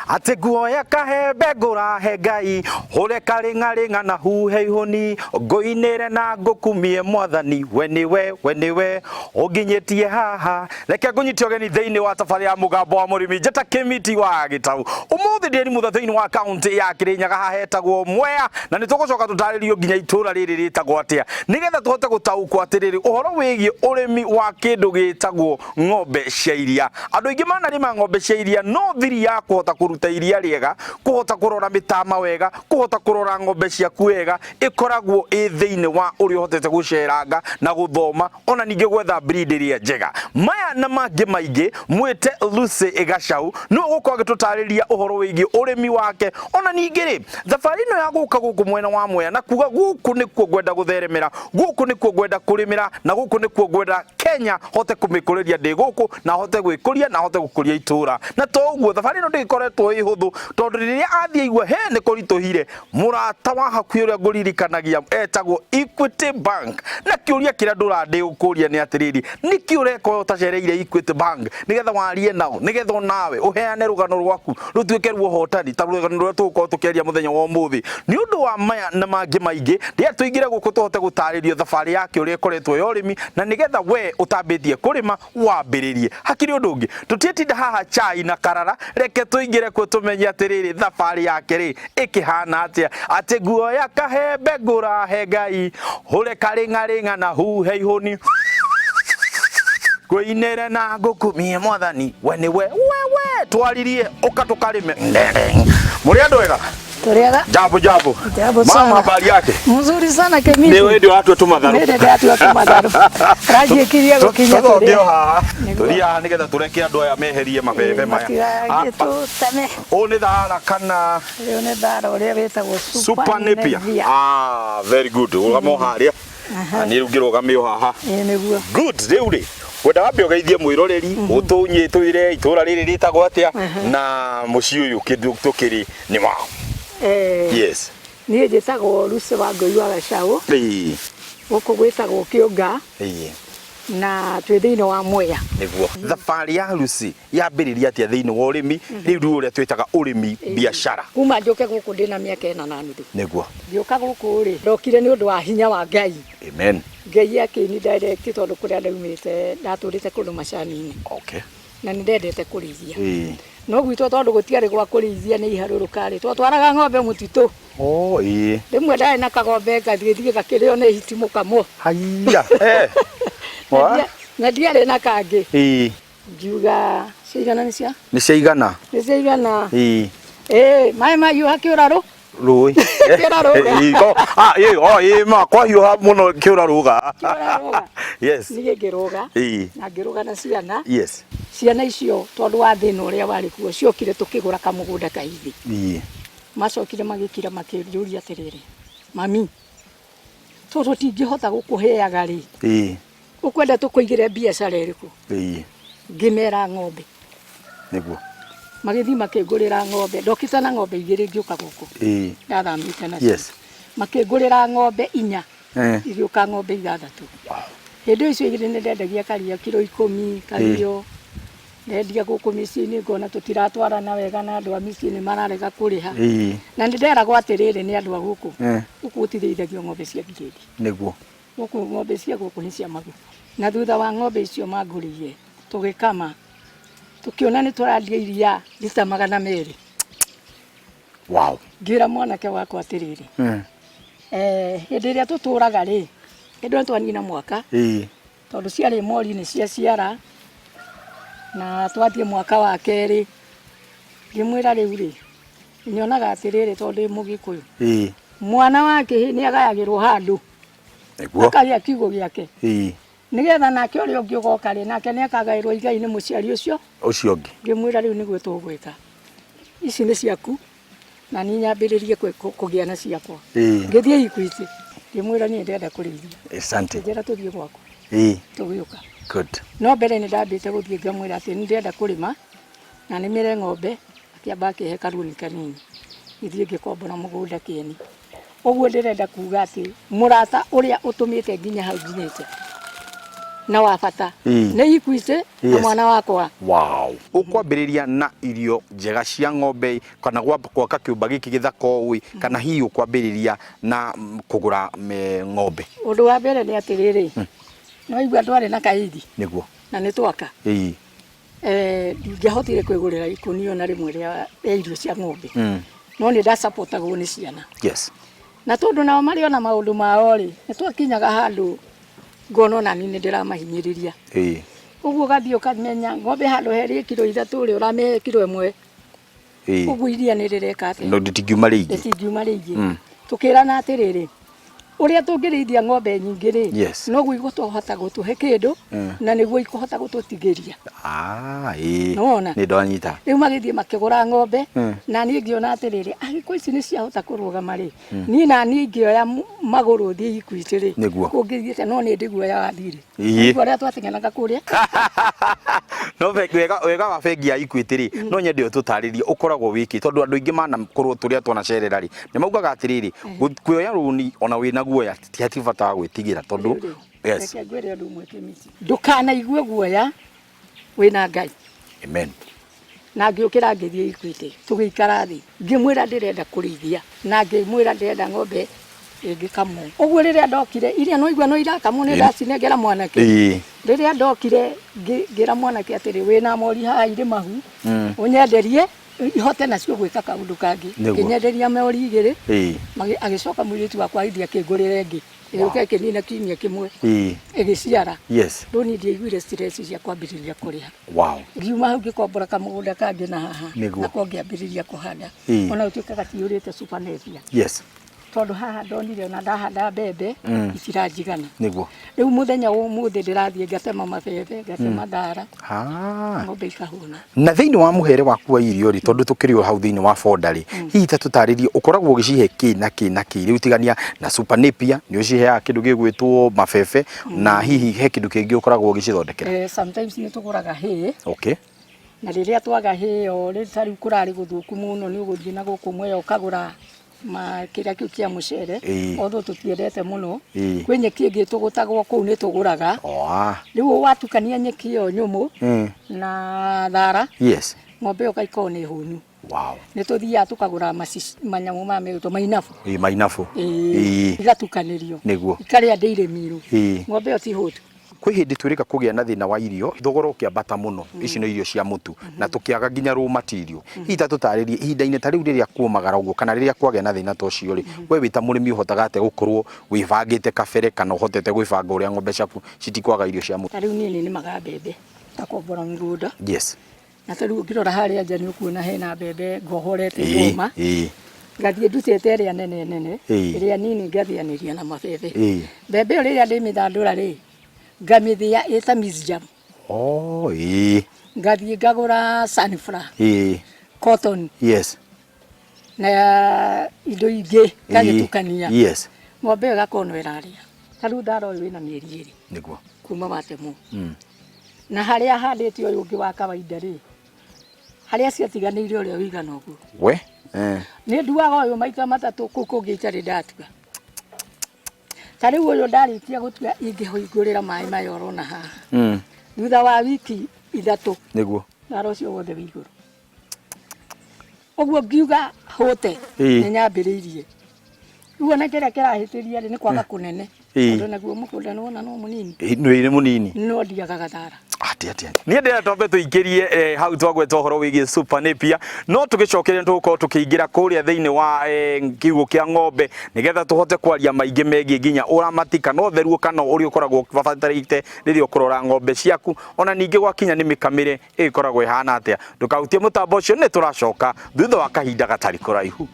Atĩ nguoya kahembe ngũrahe Ngai, hũre karĩng'arĩng'a na huhe ihũni, ngũinĩre na ngũkumie Mwathani, we nĩwe, we nĩwe ũnginyĩtie haha. Reke ngũnyite ũgeni thĩinĩ wa tabarĩra ya Mũgambo wa Mũrĩmi, njĩta Kĩmiti wa Gĩtau. Ũmũthĩ ndĩ Rimutha thĩinĩ wa kaũntĩ ya Kĩrĩnyaga, haha hetagwo Mwea, na nĩ tũgũcoka tũtarĩrio nginya itũra rĩrĩ rĩtagwo atĩa, nĩgetha tũhote gũtaũkwo atĩrĩrĩ ũhoro wĩgiĩ ũrĩmi wa kĩndũ gĩtagwo ng'ombe cia iria. Andũ aingĩ manarĩma ng'ombe cia iria, no thiri ya kũhota kũruta iria rĩega, kũhota kũrora mĩtama wega, kũhota kũrora ng'ombe ciaku wega, ĩkoragwo ĩ thĩinĩ wa ũrĩa ũhotete gũceranga na gũthoma, ona ningĩ gwetha breed ĩrĩa njega. Maya na mangĩ maingĩ, mwĩte Lucy Gacau, nĩwe ũgũkorwo agĩtũtarĩria ũhoro wĩgiĩ ũrĩmi wake. Ona ningĩ rĩ, thabarĩ ĩno ya gũka gũkũ mwena wa Mwea na kuga gũkũ nĩkuo ngwenda gũtheremera, gũkũ nĩkuo ngwenda kũrĩmĩra, na gũkũ nĩkuo ngwenda Kenya hote kũmĩkũrĩria ndĩ gũkũ na hote gwĩkũria na hote gũkũria itũra. Na to ũguo, thabarĩ ĩno ndĩgĩkoretwo ĩ hũthũ, tondũ rĩrĩa athiĩ aigua he nĩ kũritũhire, mũrata wa hakuhĩ ũrĩa ngũririkanagia etagwo Equity Bank. Na kĩũria kĩrĩa ndũra ndĩgũkũria nĩ atĩrĩrĩ, nĩkĩ ũreka ũyũ ũtacereire Equity Bank nĩgetha warie nao, nĩgetha onawe ũheane rũgano rwaku rũtuĩke rwa ũhotani ta rũgano rũrĩa tũgũkorwo tũkĩaria mũthenya wa ũmũthĩ. Nĩ ũndũ wa maya na mangĩ maingĩ, rĩrĩa tũingĩre gũkũ tũhote gũtarĩrio thabarĩ yake ũrĩa ĩkoretwo ya ũrĩmi, na nĩgetha we ũtambĩtie kũrĩma wambĩrĩrie. Hakĩrĩ ũndũ ũngĩ, tũtiĩtinda haha chai na karara, reke tũingĩre kuo tũmenye atĩrĩrĩ thabarĩ yake rĩ ĩkĩhana atĩa. Atĩ nguoya kahembe ngũrahe Ngai, hũre karĩng'arĩng'a na huhe ihũni, ngũinĩre na ngũkumie Mwathani, we nĩwe wewe twaririe ũka tũkarĩme. Mũrĩ andũ ega? Tũrĩega. Jambo jambo. Jambo Mama sana. habari yake? Mzuri sana Kemiti. Nĩ hĩndĩ watua tũmatharũ. Nĩ ndatua tũmatharũ. Ranjĩkirie gũkinya Tũthonge tũrĩa. o haha. Nĩguo. Tũthiĩ haha nĩgetha tũreke andũ aya meherie mabebe maya. Matigagĩtũteme. Ũũ nĩ thara kana Ũyũ nĩ thara ũrĩa wĩtagwo super napier? napier. Ah, very good. Rũgama o harĩa. Na niĩ rĩu ngĩrũgame o haha. Ĩĩ nĩguo. Good. Rĩu rĩ, ngwenda wambe ũgeithie mwĩroreri, ũtũnyie twĩre itũra rĩrĩ rĩtagwo atĩa na mũciĩ ũyũ kĩndũ tũkĩrĩ nĩ wa. Eh, Yes. Niĩ njĩtagwo Lucy Wangũi wa Gacaũ. Ĩĩ. Gũkũ gwĩtagwo Kĩũnga Ĩĩ. na twĩ thĩinĩ wa Mwea. Nĩguo. Thabarĩ ya Lucy yambĩrĩria atĩa thĩinĩ wa ũrĩmi, rĩu rĩu ũrĩa twĩtaga ũrĩmi biacara? Kuma njũke gũkũ ndĩna mĩaka ĩna na nuthu. Nĩguo. Ngĩũka gũkũ rĩ, ndokire nĩ ũndũ wa hinya wa Ngai. Amen. Ngai akĩni direct tondũ kũrĩa ndaumĩte ndatũrĩte kũndũ macani-inĩ. Okay. Na nĩ ndendete kũrĩithia. Ĩĩ. No gwitũ tondũ gũtiarĩ gwa kũrĩithia nĩ iharũrũka rĩ, twatwaraga ng'ombe mũtitũ. Oh, ĩĩ. Rĩmwe ndarĩ na kagombe ngathiĩ thiĩ gakĩrĩo nĩ hiti mũkamo. Haiya. Eh. Wa? Na ndiarĩ na kangĩ. Ĩĩ. Ngiuga ciaigana nĩ cia? Nĩ ciaigana. Nĩ ciaigana. Ĩĩ. Ĩĩ, maĩ mahiũha kĩũra rũ. Rũĩ. Kĩũra rũga. Ĩĩ, ah, ĩĩ, oh, ĩĩ, ma kwahiũha mũno kĩũra rũga. Kĩũra rũga. Yes. Niĩ ngĩrũga. Ĩĩ. Na ngĩrũga na ciana. Yes. Ciana icio tondũ wa thĩna ũrĩa warĩ kuo ciokire tũkĩgũra kamũgũnda kahithi. Ĩĩ. Macokire magĩkira makĩnjũria atĩrĩrĩ, mami, tondũ tũtingĩhota gũkũheaga rĩ, Ĩĩ. ũkwenda tũkũigĩre biacara ĩrĩkũ? Ĩĩ. Ngĩmera ng'ombe. Nĩguo. Magĩthiĩ makĩngũrĩra ng'ombe. Ndokĩte na ng'ombe igĩrĩ ngĩũka gũkũ. Ĩĩ. Ndathamĩte nacio. Yes. Makĩngũrĩra ng'ombe inya. Eh. Igĩũka ng'ombe ithathatũ. Wow. Hĩndĩ ĩyo icio igĩrĩ nĩ ndendagia karia kiro ikũmi, kario. Ndendia gũkũ mĩciĩ-inĩ ngona tũtiratwarana wega na andũ a mĩciĩ nĩ mararega kũrĩha. Ĩĩ. Na nĩ nderagwo atĩrĩrĩ nĩ andũ a gũkũ. Eh. Gũkũ gũtirĩithagio ng'ombe cia ngirĩndi. Nĩguo. Gũkũ ng'ombe cia gũkũ nĩ cia maguta. Na thutha wa ng'ombe icio mangũrĩire, tũgĩkama, tũkĩona nĩ tũrandia iria rita 200. Wow. Ngĩra mwanake wakwa atĩrĩrĩ, Mm. eh, hĩndĩ ĩrĩa tũtũraga rĩ, hĩndĩ ĩyo twanina mwaka, Ĩĩ. tondũ ciarĩ mori nĩ ciaciara, na twathiĩ mwaka wa kerĩ, ngĩmwĩra rĩu rĩ, nyonaga atĩrĩrĩ tondũ ndĩ mũgĩkũyũ, Ĩĩ. mwana wa kĩhĩ nĩ agayagĩrwo handũ, Nĩguo. akagĩa kiugũ gĩake. Ĩĩ. Nĩgetha nake ũrĩa ũngĩ ũgoka rĩ, nake nĩ akagaĩrwo igai nĩ mũciari ũcio. Ũcio ũngĩ. Ngĩmwĩra rĩu nĩguo tũgwĩka. Ici nĩ ciaku na niĩ nyambĩrĩrie kũgĩa na ciakwa. Ĩĩ. Ngĩthiĩ Equity, ngĩmwĩra niĩ ndĩrenda kũrĩithia. Asante. Akĩnjĩra tũthiĩ gwaku. Ĩĩ. Tũgĩũka. Good. No mbere nĩ ndambĩte gũthiĩ ngamwĩra atĩ nĩ ndĩrenda kũrĩma na nĩmĩre ng'ombe, akĩamba akĩhe karũni kanini. Ngĩthiĩ ngĩkombora mũgũnda kĩeni. Ũguo ndĩrenda kuga atĩ mũrata ũrĩa ũtũmĩte nginye hau nginyĩte Na wa bata nĩ Equity na mwana wakwa. Wow. Ũkwambĩrĩria na irio njega cia ng'ombe kana gwaka kĩũmba gĩkĩ gĩthaka ũũ ĩ, kana hihi ũkwambĩrĩria na kũgũra ng'ombe? Ũndũ wa mbere nĩ atĩrĩrĩ, nĩ waigua ndwarĩ na kaidi? Nĩguo. Na nĩ twaka. Ndingĩahotire kwĩgũrĩra ikũnia ona rĩmwe rĩa irio cia ng'ombe. No nĩ ndasapotagwo nĩ ciana. Na tondũ nao marĩ ona maũndũ mao rĩ, nĩ twakinyaga handũ ngona ona niĩ nĩ ndĩramahinyĩrĩria. Ũguo ũgathiĩ ũkamenya ng'ombe handũ herĩ kiro 3 rĩ, ũramĩhe kiro 1. Ũguo iria nĩ rĩreka atĩa? No rĩtingiuma rĩingĩ. Rĩtingiuma rĩingĩ. Tũkĩrana atĩrĩrĩ, ũrĩa tũngĩrĩithia ng'ombe nyingĩ rĩ, noguo ikũhota gũtũhe kĩndũ na nĩguo ikũhota gũtũtigĩria. Ah, ĩĩ. Nĩwona? Nĩ ndanyita. Rĩu magĩthiĩ makĩgũra ng'ombe na niĩ ngĩona atĩrĩrĩ, angĩkorwo ici nĩ ciahota kũrũgama rĩ, niĩ na niĩ ingĩoya magũrũ thiĩ Equity rĩ, kũngĩthiĩte no nĩ ndĩ guoya wa thirĩ. Nĩguo arĩa twateng'eraga kũrĩa. No bengi, wega wa bengi ya Equity rĩ, no nyende ũtũtarĩrie ũkoragwo wĩkĩ, tondũ andũ aingĩ manakorwo tũrĩa twanacerera rĩ, nĩ maugaga atĩrĩrĩ, kuoya rũni ona wĩna guoya ti hati bata wa gwĩtigĩra tondũ Rĩu rĩ, reke ngwĩre ũndũ ũmwe Kĩmiti, ndũkanaigue guoya wĩna Ngai. Amen. Na ngĩũkĩra ngĩthiĩ Equity, tũgĩikara thĩ, ngĩmwĩra ndĩrenda kũrĩithia, na ngĩmwĩra ndĩrenda ng'ombe ĩngĩkamwo. Ũguo rĩrĩa ndokire, iria no igua no irakamwo nĩ ndacinengera mwanake. Rĩrĩa ndokire ngĩra mwanake atĩrĩ, wĩna mori haha irĩ mahu, ũnyenderie ihote nacio gwĩka kaũndũ kangĩ. Ngĩnyenderia mori 2, agĩcoka mũirĩtu wakwa agĩthiĩ akĩngũrĩra ĩngĩ. Ĩgĩũka ĩkĩnina kiumia kĩmwe ĩgĩciara. Rĩu niĩ ndiaiguire stress cia kwambĩrĩria kũrĩha. Ngiuma hau ngĩkombora kamũgũnda kangĩ na haha nako ngĩambĩrĩria kũhanda ona gũtuĩka gatiyũrĩte Super Napier. Tondũ haha ndonire ona ndahanda mbembe itiranjigana. Rĩu mũthenya wa ũmũthĩ ndĩrathiĩ ngatema mabebe, ngatema thara, ng'ombe ikahũna. Na thĩinĩ wa mũhere waku wa irio rĩ, tondũ tũkĩrĩ o hau thĩinĩ wa boda rĩ, hihi ta tũtarĩrie ũkoragwo ũgĩcihe kĩ na kĩ na kĩ? Rĩu tigania na Super Napier, nĩ ũciheaga kĩndũ gĩgwĩtwo mabebe, na hihi he kĩndũ kĩngĩ ũkoragwo ũgĩcithondekera? Sometimes nĩ tũgũraga hay. Na rĩrĩa twaga hay ĩyo rĩ, ta rĩu kũrarĩ gũthũku mũno nĩ ũgũthiĩ na gũkũ Mwea ũkagũra kĩrĩa kĩu kĩa mũcere, although tũtiendete mũno. Kwĩ nyeki ĩngĩ ĩtũgũtagwo kũu nĩ tũgũraga. Rĩu watukania nyeki ĩyo nyũmũ na thara, ng'ombe ĩyo ĩkoragwo nĩ hũnu. Nĩ tũthiaga tũkagũra manyamũ maya megwĩtwo mainabu. Mainabu. Igatukanĩrio. Ikarĩa daily meal. Ng'ombe ĩyo ti hũtu. Kwĩ hĩndĩ twĩrĩga kũgĩa na thĩna wa irio, thogora ũkĩambata mũno, ici nĩ irio cia mũtu, na tũkĩaga nginya raw material. Hihi ta tũtarĩrie, ihinda-inĩ ta rĩu rĩrĩa kuomagara ũguo, kana rĩrĩa kwagĩa na thĩna ta ũcio rĩ, we wĩ ta mũrĩmi ũhotaga atĩa gũkorwo wĩbangĩte kabere kana ũhotete gwĩbanga ũrĩa ng'ombe ciaku citikwaga irio cia mũtu? Ta rĩu niĩ nĩ nĩmaga mbembe, ngakombora mĩgũnda. Na ta rĩu ũngĩrora harĩa nja nĩ ũkuona hena mbembe ngohorete ngoma. Ngathiĩ ndutĩte ĩrĩa nene nene, ĩrĩa nini ngathĩanĩria na mabebe. Mbembe ĩyo rĩrĩa ndĩmĩthandũra rĩ, ngamĩthĩa ĩta mixture. Oh, ĩĩ. Ngathiĩ ngagũra sunflower. Cotton. Na indo ingĩ ngagĩtukania. Ng'ombe ĩyo ĩgakorwo no ĩrarĩa. Ta rĩu thara ũyũ wĩna mĩeri 2. Kuma watemwo. Na harĩa handĩte ũyũ ũngĩ wa kawaida rĩ, harĩa ciatiganĩire ũrĩa ũigana ũguo. We? Nĩ nduaga ũyũ maita matatũ kũu kũngĩ itarĩ ndatua. Ta rĩu ũyũ ndarĩkia gũtua ingĩhingũrĩra maĩ maya ũrona haha. Thutha wa wiki 3. Thara ũcio wothe wĩ igũrũ. Ũguo ngiuga hũte nĩ nyambĩrĩirie. Rĩu ona kĩrĩa kĩrahĩtĩria rĩ nĩ kwaga kũnene. Tondũ naguo mũgũnda nĩ wona no mũnini. Nĩ mũnini. No ndiagaga thara. Atĩ atĩ. Niĩ ndĩrenda twambe tũingĩrie hau twagweta ũhoro wĩgiĩ Super Napier, no tũgĩcokeria nĩ tũgũkorwo tũkĩingĩra kũrĩa thĩinĩ wa kiugũ kĩa ng'ombe nĩgetha tũhote kwaria maingĩ megiĩ nginya ũramati kana ũtheru kana ũrĩa ũkoragwo ũbatarĩte rĩrĩa ũkũrora ng'ombe ciaku, ona ningĩ gwakinya nĩ mĩkamĩre ĩgĩkoragwo ĩhana atĩa. Ndũkahutie mũtambo ũcio, nĩ tũracoka thutha wa kahinda gatarĩ kũraihu.